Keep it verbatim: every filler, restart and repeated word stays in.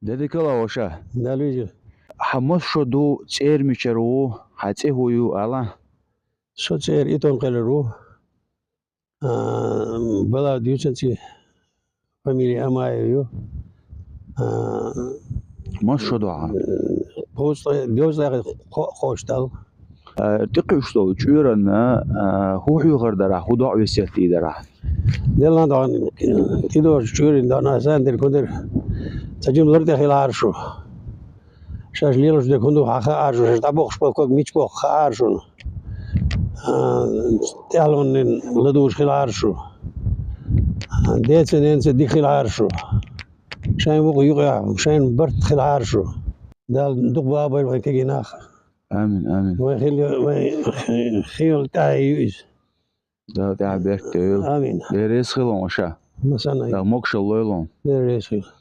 Де дика ла ваша. Дала вижу. Хьа мас шо ду, цӀер мичара ву, хьа цӀи хӀу ю, ала? Со цӀер Итон кхелар ву. А, Бала дюцанци фамилия Амаев ю. А, Мас шо ду хьа? Поста, дёза хо-, хошдал. А, тӀекхуьш долу чуьйранна, а, хӀу хьуьйхар дара, хӀу доӀа весет дийр дара? Делан догӀан, тӀедожу чуьйрин догӀна сан дерг хӀун дара? Ца жимлар тӀе хилахьара шу. Шаьш лелаш дерг хӀун ду хьан хаьара шу, шаьш дӀабохуш болу ког мича боху хаьара шуна. А, тӀаьхьалоннин ладугӀуш хилахьара шу. А, деца, ненца дика хилахьара шу. Шайн вукъа юкъехь, шайн барт хилахьара шу. Дала дукха бахабойла вайн кегий нах. Амин, амин. Вайн хила, вайн хила тӀаьхье ю иза. Дала тӀаьхьа беркате йойла. Амин. Дела реза хила ваша. Масанна. Дала могушалла лойла. Дела реза хила.